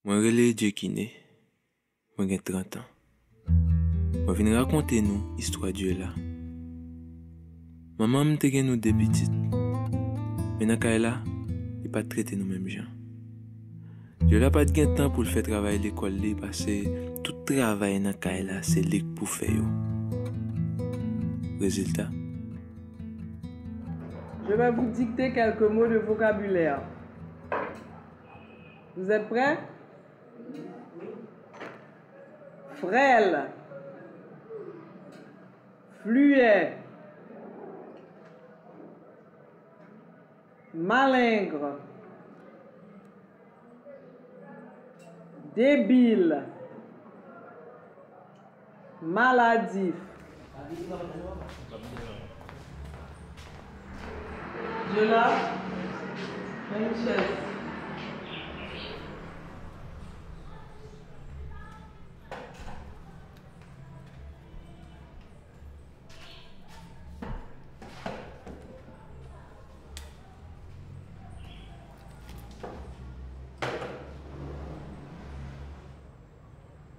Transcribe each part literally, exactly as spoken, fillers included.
Mwen rele Dieukine. Mwen gen trant an. Mwen vin rakonte nou istwa Dieula. Manman m te gen nou de pitit. Men nan kay la, li pa t trete nou menm jan. Dieula pa t gen tan pou l fè travay lekòl li, paske tout travay nan kay la, se li k pou fè yo. Rezilta? Je vais vous dicter quelques mots de vocabulaire. Vous êtes prêts? Frêle, fluet, malingre, débile, maladif. Dieula, pran yon chèz.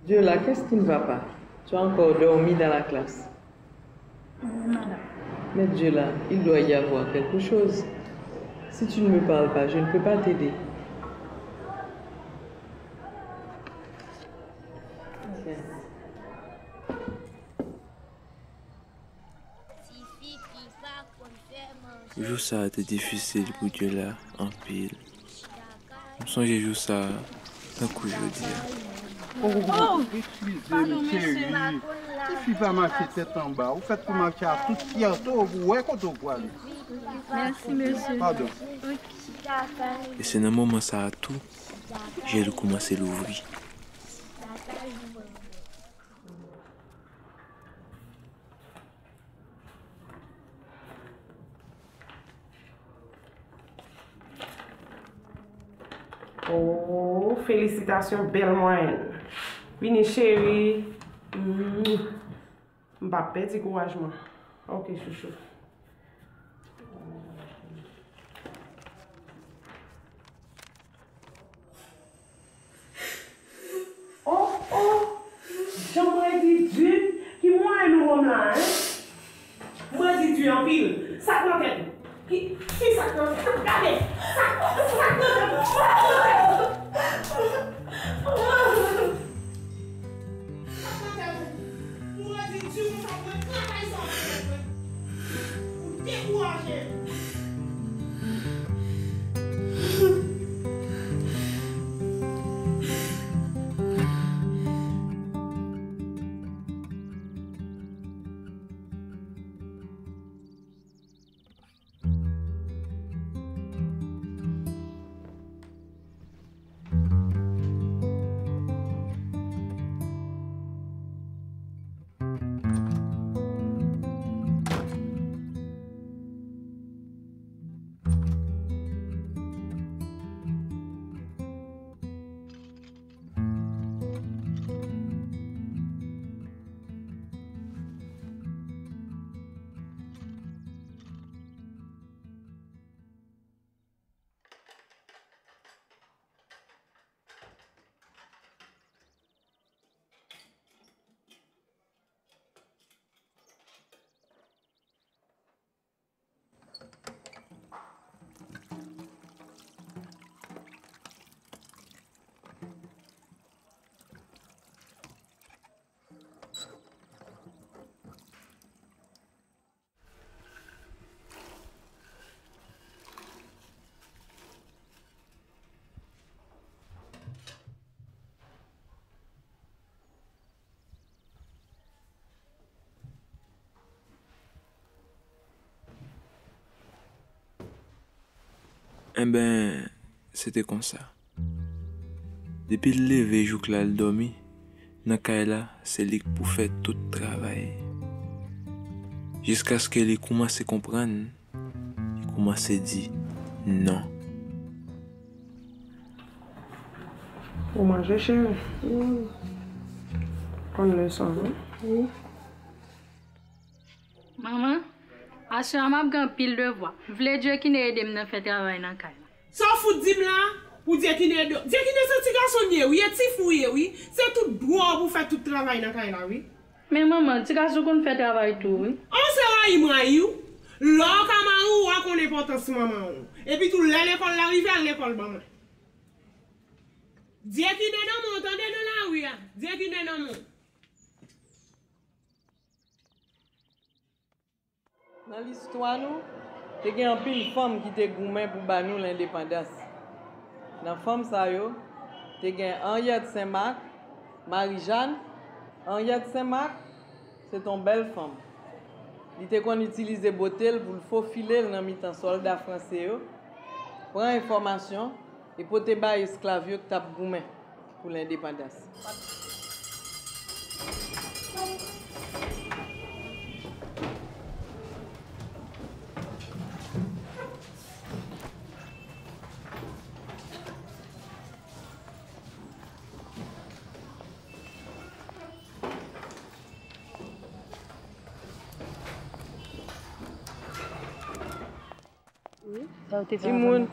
Dieula, qu'est-ce qui ne va pas? Tu as encore dormi dans la classe? Oui, madame. Mais Dieula, il doit y avoir quelque chose. Si tu ne me parles pas, je ne peux pas t'aider. Jou sa a te difisil pou Dieula anpil. M sonje jou sa a tankou jodi a. Oh, eskize m, cheri. Tifi pa mache tèt anba. Ou fèt pou mache ak tout fyète w pou w wè kote w prale. Mèsi, mesye. Padon. E se nan moman sa a tou, je l koumanse louvri. Oh, felisitasyon, bèl mwayèn. Vini, cheri. M p ap pèdi kouraj mwen. Ok, chouchou. Oh, oh! Jan m redi di, ki mwayen nou ban m la, en? M redi di anpil. Sa k nan tèt ou? Ki, ki sa k nan tèt ou? Gade! Sa, sa k nan tèt ou? Sa k nan tèt ou? Sa k nan tèt ou? M redi di konsa pou mwen travay sa w fè mwen. Ou dekouraje m. Enben, se te konsa. Depi l leve jouk l al dòmi, nan kay la, se li k pou fè tout travay. Jiskaske li koumanse konprann, li koumanse di non. Ou manje, cheri? Konn leson an, wi. Manman, aswè a m ap gen anpil devwa. M vle Dieukine ede m nan fè travay nan kay la. Sa w fout di m la? Pou Dyekine do. Dyekine se ti gason m ye, wi, e ti fi w ye, wi. Se tout dwa w pou fè tout travay nan kay la, wi. Men manman, ti gason konn fè travay tou, wi. An se rayi m rayi w. Lè w ka mari w, w a konn enpòtans manman w. Epi tou, lè lekòl la rive, al lekòl ban mwen. Dyekine nan men w, tande, nan lari a. Dyekine nan men w. Nan listwa nou, te gen anpil fanm ki te goumen pou ba nou lendepandans. Nan fanm sa yo, te gen Henriette Saint-Marc, Marie-Jeanne. Henriette Saint-Marc, se t on bèl fanm. Li te konn itilize bote l pou l fofile l nan mitan sòlda franse yo, pran enfòmasyon e pote bay esklav yo k t ap goumen pou lendepandans. Timoun,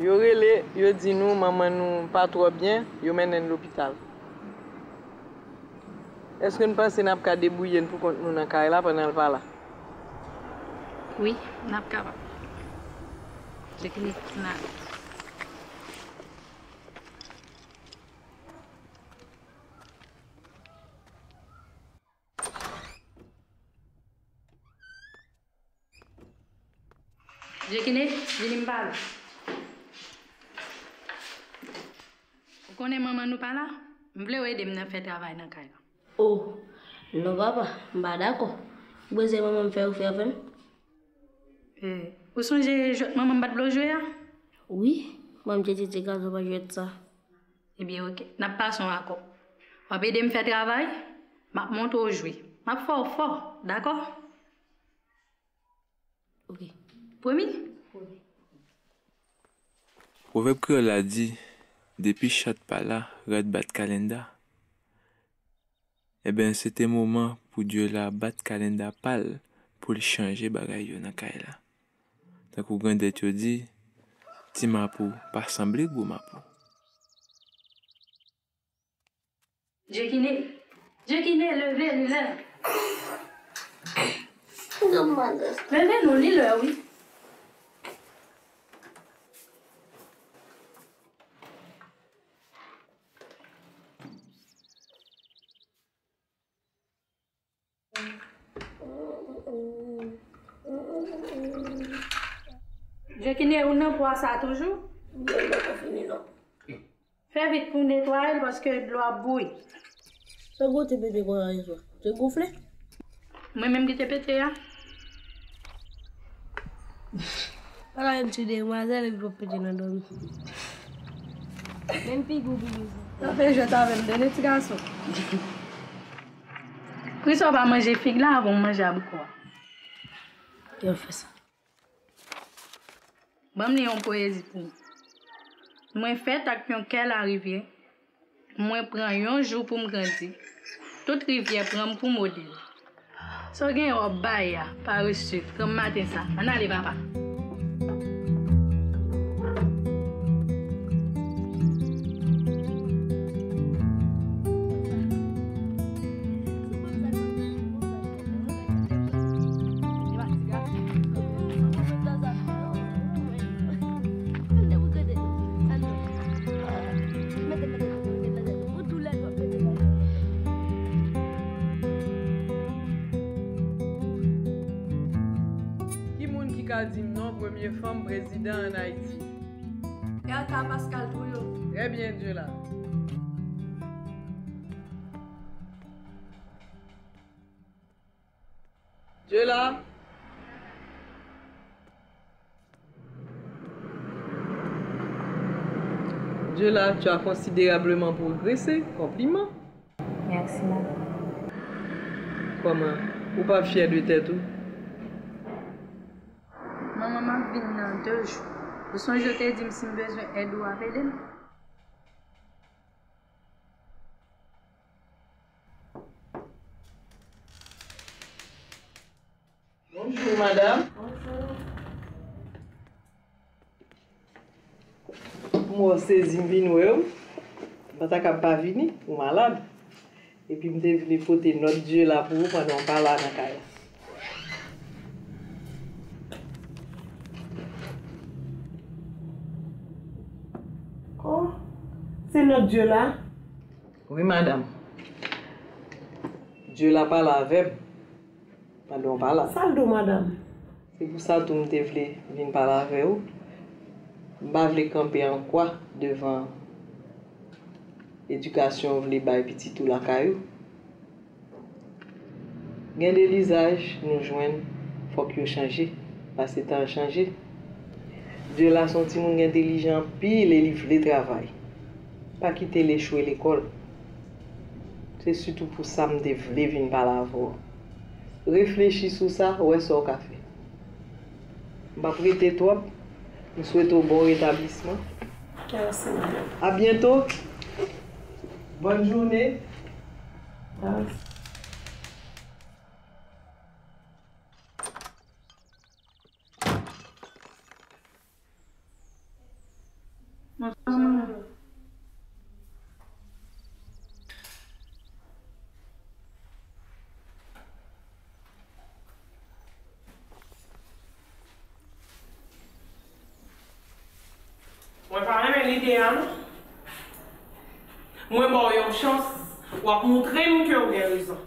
yo rele, yo di nou manman nou pa twò byen, yo mennen l lopital. Èske n panse n ap ka debouye n pou kont nou nan kay la pandan l pa la? Wi, n ap kapab. Jekine, n ale. Jekine, vini m pale w. Ou konnen manman nou pa la? M vle w ede m nan fè travay nan kay la. O, non papa, m pa dakò. Ou bezwen manman m fè ou fè avè m? E, ou sonje jwèt manman m pa t vle w jwe a? Wi, manman m te di ti gason pa jwèt sa. Ebyen, oke, n ap pase yon akò. W ap ede m fè travay, m ap montre w jwe. M ap fè w fò, dakò? Oke. Pwomi? Pwovèb kreyòl la di, depi chat pa la, rat bat kalenda. Enben, se te moman pou Dye la bat kalenda pa l pou l chanje bagay yo nan kay la. Tankou grandèt yo di, ti mapou pa sanble gwo mapou. Jekine, Jekine, leve, li lè. Leve non, li lè, wi. Jekine, ou nan pwa sa toujou? Mwen poko fini non. Fè vit pou w netwaye l paske dlo ap bouyi. Sa gwo te pete konsa yèswa? Te gonfle? Mwen menm ki te pete a. Paka menm ti demwazèl epi w ap pete nan dòmi. Menm figi w figi w. Nan fè jwèt avè m, tande ti gason. Poukisa w pa manje fig la avan w manje abriko a? Yo fè sa. Ban m li yon poyezi pou ou. Mwen fèt ak yon kè larivyè. Mwen pran yon jou pou m grandi. Tout rivyè pran m pou modèl. Sa w genyen w ap bay a, parese, granm maten sa. Ann ale, papa. Ki moun ki ka di m non premye fanm prezidan ann Ayiti? Bertha Pascal Trouillot. Trè byen, Dye la. Dye la. Dye la, tu as considérablement progressé. Konpliman. Mèsi, manman. Kòman? Ou pa fyè de tèt ou? Manman, m ap vin nan de jou. Ou sonje w te di m si m bezwen èd ou, w ap ede m? Bonjou, madanm. Bonjou. Pou Mwen sezi m vin wè w. M pa ta kab pa vini, ou malad. Epi m te vle pote nòt Dye la pou ou pandan w pa la nan kay la. Oh, se nòt Dye la? Wi, madanm. Dye la pale avè m pandan w pa la. Sa l di w, madanm? Se pou sa tou m te vle vin pale avè w. M pa vle kanpe an kwa devan edikasyon w vle bay pitit ou lakay ou. Gen de lizaj nou jwenn, fòk yo chanje, paske tan an chanje. Dye la se yon timoun ki entelijan anpil e li vle travay. Pa kite l echwe lekòl. Se sitou pou sa m te vle vin pale avè w. Reflechi sou sa, wè sa w ka fè. M p ap rete twòp. M swete w bon retablisman. Mèsi, madanm. A byento. Bòn jounen. Mèsi. Bonswa, manman. Mwen pa renmen lide a, non. Mwen ba w yon chans, w ap moutre m ke w gen rezon.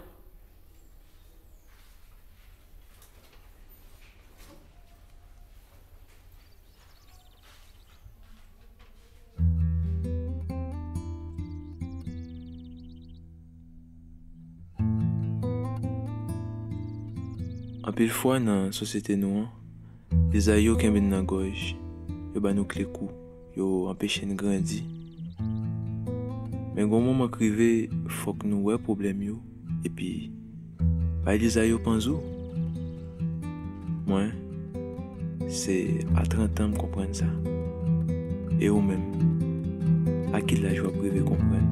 Anpil fwa nan sosyete nou an, lizay yo kenbe n nan gòj, yo ba nou kle kou, yo anpeche n grandi. Men gon moman k rive, fòk nou wè pwoblèm yo, epi bay lizay yo panzou. Mwen, se a trant an m konprann sa. E ou menm, a ki laj w ap rive konprann?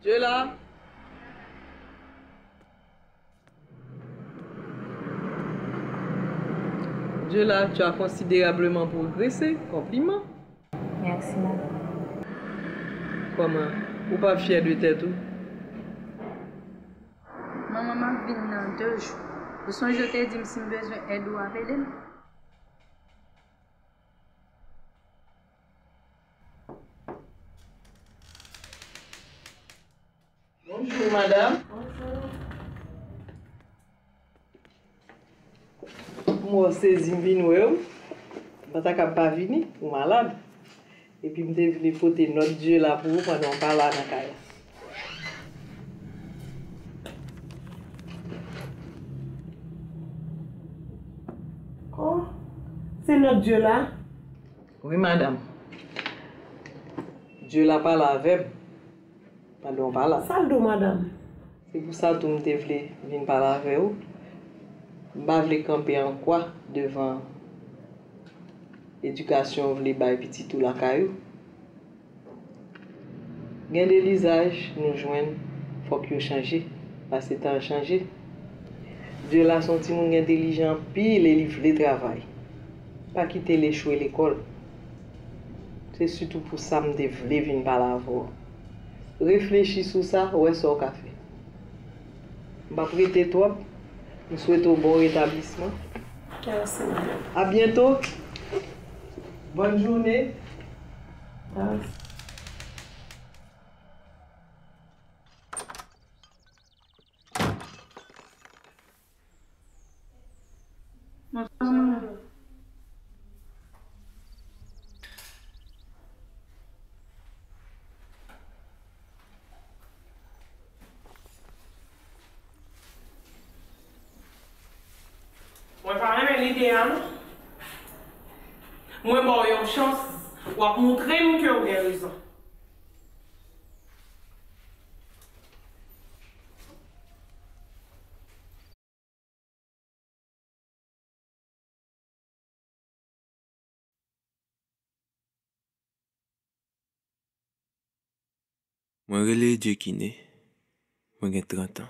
Dye la. Dye la, tu as considérablement progressé. Konpliman. Mèsi, madanm. Kòman? Ou pa fyè de tèt ou? Manman, m ap vin nan de jou. Ou sonje w te di m si m bezwen èd ou ap ede m? Bonjou, madanm. Bonjou. Mwen sezi m vin wè w. M pa ta kab pa vini, ou malad. Epi m te vle pote nòt Dye la pou ou pandan w pa la nan kay la. Oh, se nòt Dye la? Wi, madanm. Dye la pale avè m pandan w pa la. Sa l di w, madanm? Se pou sa tou m te vle vin pale avè w. M pa vle kanpe an kwa devan edikasyon w vle bay pitit ou lakay ou. Gen de lizaj nou jwenn, Fòk yo chanje, paske tan an chanje. Djela se yon timoun ki entèlijan anpil e li vle travay. Pa kite l echwe lekòl. Se sitou pou sa m te vle vin pale avè w. Reflechi sou sa, wè sa w ka fè. M p ap rete twòp. M swete w bon retablisman. Mèsi, madanm. A byento. Bòn jounen. Mèsi. Bonswa, manman. Mwen pa renmen lide a, non. Mwen ba w yon chans, w ap montre m ke w gen rezon. Mwen rele Djekine. Mwen gen trant an.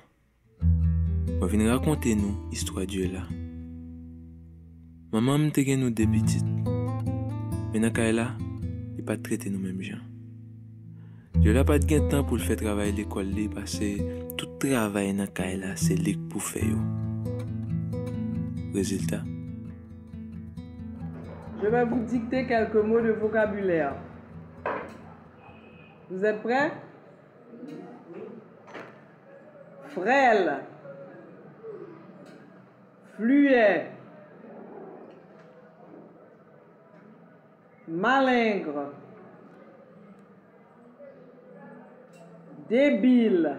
Mwen vin rakonte nou istwa Djela. Manman m te gen nou de pitit. Men nan kay la, li pa t trete nou menm jan. Djela pa t gen tan pou l fè travay lekòl li, paske tout travay nan kay la, se li k pou fè yo. Rezilta? Je vais vous dicter quelques mots de vocabulaire. Vous êtes prêts? Frêle. Fluet. Malingre. Débile.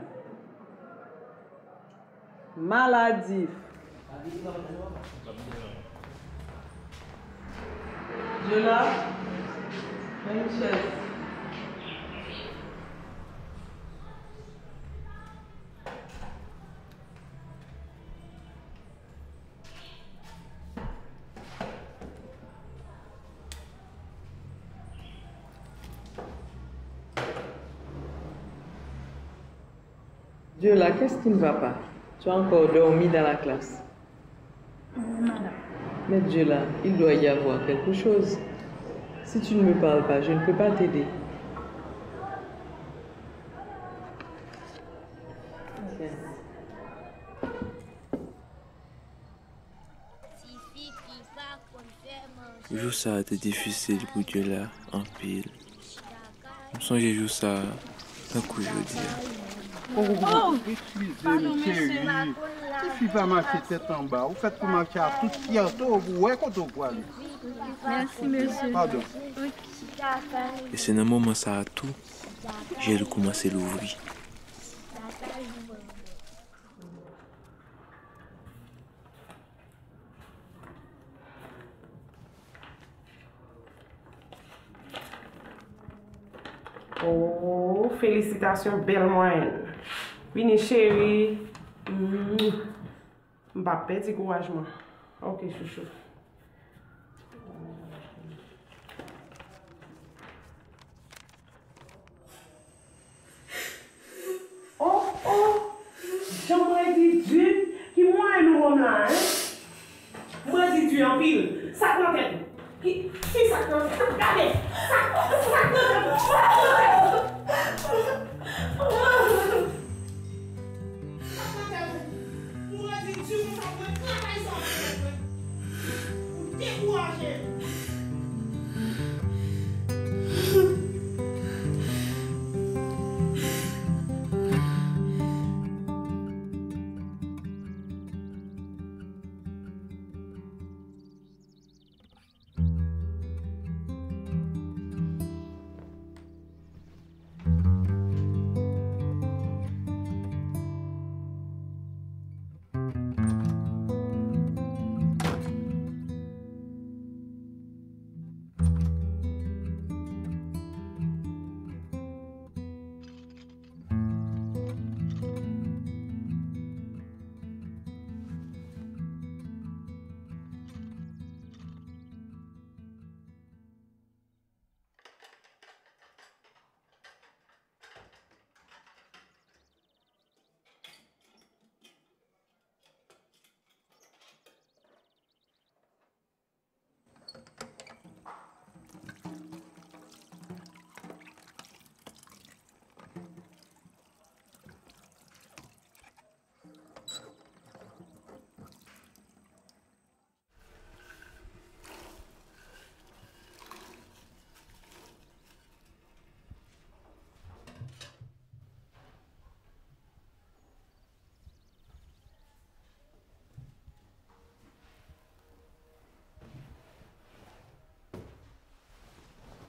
Maladif. Djela, pran yon chèz. Djela, qu'est-ce qui ne va pas? Tu as encore dormi dans la classe. Oui, madame. Mais Djela, il doit y avoir quelque chose. Si tu ne me parles pas, je ne peux pas t'aider. Ok. Jou sa a te difisil pou Djela anpil. M sonje jou sa a tankou jodi a. Oh! Eskize m, cheri. Tifi pa mache tèt anba. Ou fèt pou mache ak tout fyète w pou w wè kote w prale. Mèsi, mesye. Padon. E se nan moman sa a tou, je l koumanse louvri. Oh, felisitasyon, bèl mwayèn. Vini, cheri. Mm. M p ap pèdi kouraj mwen. Ok, chouchou. Oh, oh! Jan m redi Djud, ki mwayen nou ban m la, en? M redi Djud anpil. Sa k nan tèt ou? Ki, ki sa k nan tèt ou? Gade! Sa, sa k nan tèt ou? Sa k nan tèt ou? Sa k nan tèt ou? M redi Djud konsa pou mwen travay sa w ap fè mwen. Ou dekouraje m.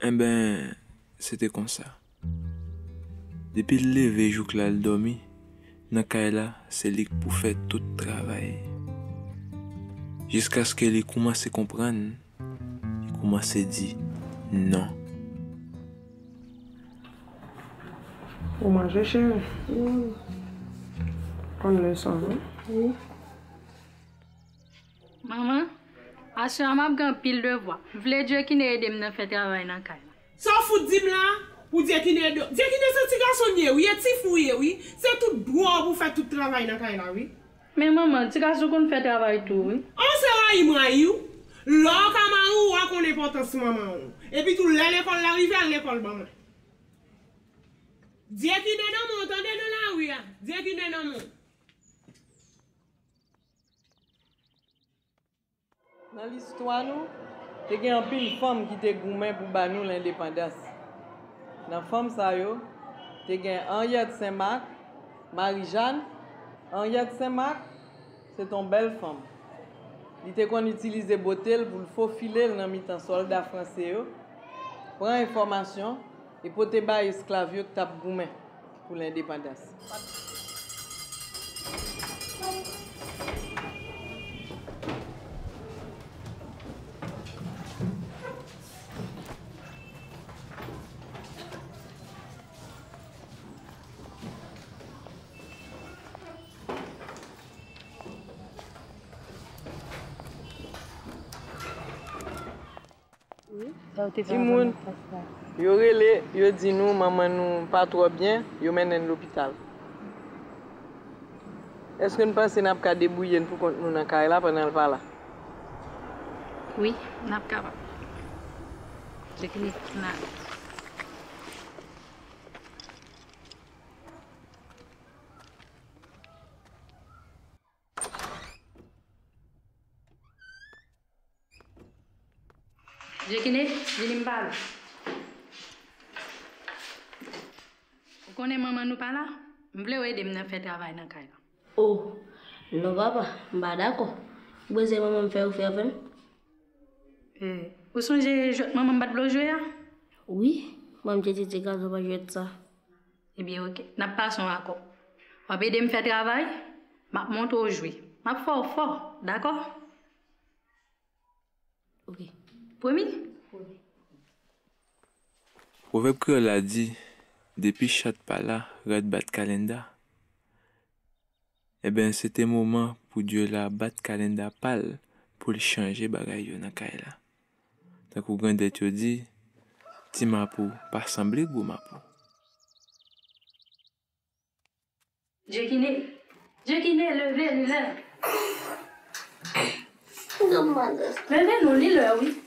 Enben, se te konsa. Depi l leve jouk l al dòmi, nan kay la, se li k pou fè tout travay. Jiskaske li koumanse konprann, li koumanse di non. Ou manje, cheri? Wi. Konn leson an? Wi. Manman, aswè a m ap gen anpil devwa. M vle Diekine ede m nan fè travay nan kay la. Sa w fout di m la? Pou Diekine ede w? Diekine se ti gason l ye wi, e ti fi w ye wi. Se tout dwa w pou fè tout travay nan kay la wi. Men manman, ti gason konn fè travay tou wi. An se rayi m rayi w. Lè w ka mari w, w a konn enpòtans manman w. Epi tou lè lekòl la rive, al lekòl ban mwen. Diekine nan men w tande nan lari a. Diekine nan men w. Nan listwa nou, te gen anpil fanm ki te goumen pou ba nou lendepandans. Nan fanm sa yo, te gen Henriette Saint-Marc, Marie-Jeanne. Henriette Saint-Marc, se t on bèl fanm. Li te konn itilize bote l pou l fofile l nan mitan sòlda franse yo, pran enfòmasyon e pote bay esklav yo k t ap goumen pou lendepandans. Timoun, yo rele, yo di nou manman nou pa twò byen, yo mennen l lopital. Èske n panse n ap ka debouye n pou kont nou nan kay la pandan l pa la? Wi, n ap kapab. Jekine, n ale. Jekine, vini m pale w. Ou konnen manman nou pa la? M vle w ede m nan fè travay nan kay la. O, non papa, m pa dakò. Ou bezwen manman m fè ou fè avè m? E, ou sonje jwèt manman m pa t vle w jwe a? Wi, manman m te di ti gason pa jwèt sa. Ebyen, oke. N ap pase yon akò. W ap ede m fè travay, m ap montre w jwe. M ap fè w fò, dakò? Oke. Pwomi? Pwomi. Pwovèb kreyòl la di, depi chat pa la, rat bat kalenda. Enben, se te moman pou Dye la bat kalenda pa l pou l chanje bagay yo nan kay la. Tankou grandèt yo di, ti mapou pa sanble gwo mapou. Jekine, Jekine, leve, li lè. Leve non, li lè, wi.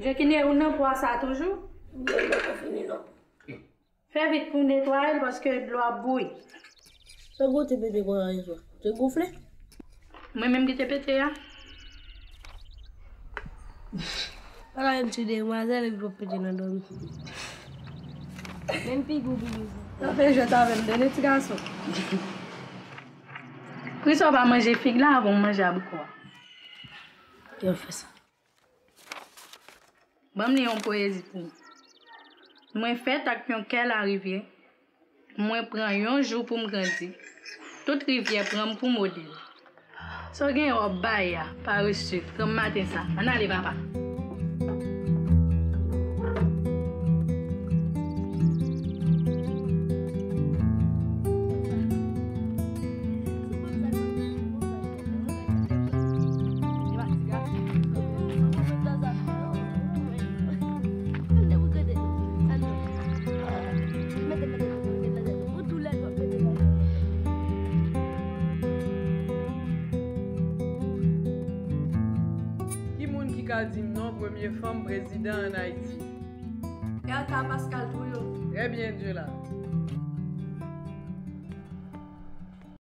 Jekine, ou nan pwa sa toujou? Mwen poko fini non. Fè vit pou w netwaye l paske dlo ap bouyi. Sa gwo te pete konsa yèswa? Te gonfle? Mwen menm ki te pete a. Pala yon ti demwazèl epi w ap pete nan dòmi. Menm figi w figi sa. Sa fè jwèt avè m tande ti gason. Poukisa w pa manje fig la avan w manje abriko a? Yo fè sa. Ban m li yon powezi pou ou. Mwen fèt ak yon kè larivyè. Mwen pran yon jou pou m grandi. Tout rivyè pran m pou modèl. Sa w genyen w ap bay a, parese, granm maten sa. Ann ale, papa. Ki moun ki ka di m non premye fanm prezidan ann Ayiti? Bertha Pascal Trouillot. Trè byen, Dye la.